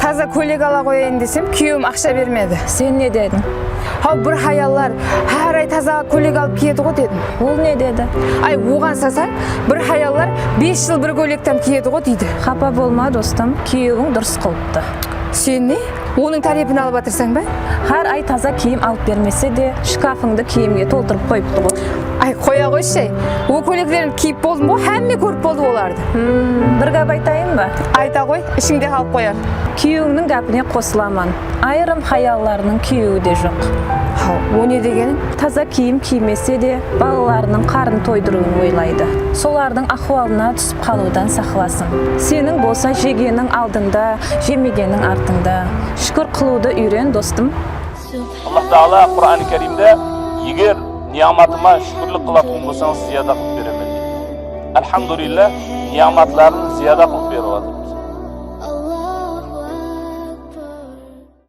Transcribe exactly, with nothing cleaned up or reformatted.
Taza kólek ala qoyayın desem, kúyewim aqsha bermedi. Sen ne dediń? Haw, bir hayallar hár ay taza kólek alıp kiyedi ǵo, dedim. Ol ne dedi? Ay, oǵan sasań, bir hayallar bes jıl bir kólekten kiyedi ǵo, deydi. Xapa bolma, dostım, kúyewiń durıs qılıptı. Sen ne? Onıń tárepin alıp atırsań ba? Hár ay taza kiyim alıp bermese de, shkafıńdı kiyimge toltırıp qoyıptı ǵo. Ay, qoya qoyshı, áy. O kóleklerin kiyip boldım ǵo, hámme kórip boldı olardı. Hmm, bir gáp aytayın ba? Ayta qoy, ishińde qalıp qoyar. Kúyewińniń gápine qosılaman. Ayırım hayallardıń kúyewi de joq. Haw, o ne degeniń? Taza kiyim kiymese de, balalarınıń qarnın toydırıwın oylaydı. Solardıń ahwalına túsip qalıwdan saqlasın. Seniń bolsa jegeniń aldında, jemegeniń artıńda. Shúkir qılıwdı úyren, dostım. Allah Taala Quranı Káriymde, eger niyamatıma shúkirlik qılatuǵın bolsańız, ziyada qılıp beremen, deydi. Alhamdulillah, niyamatların ziyada qılıp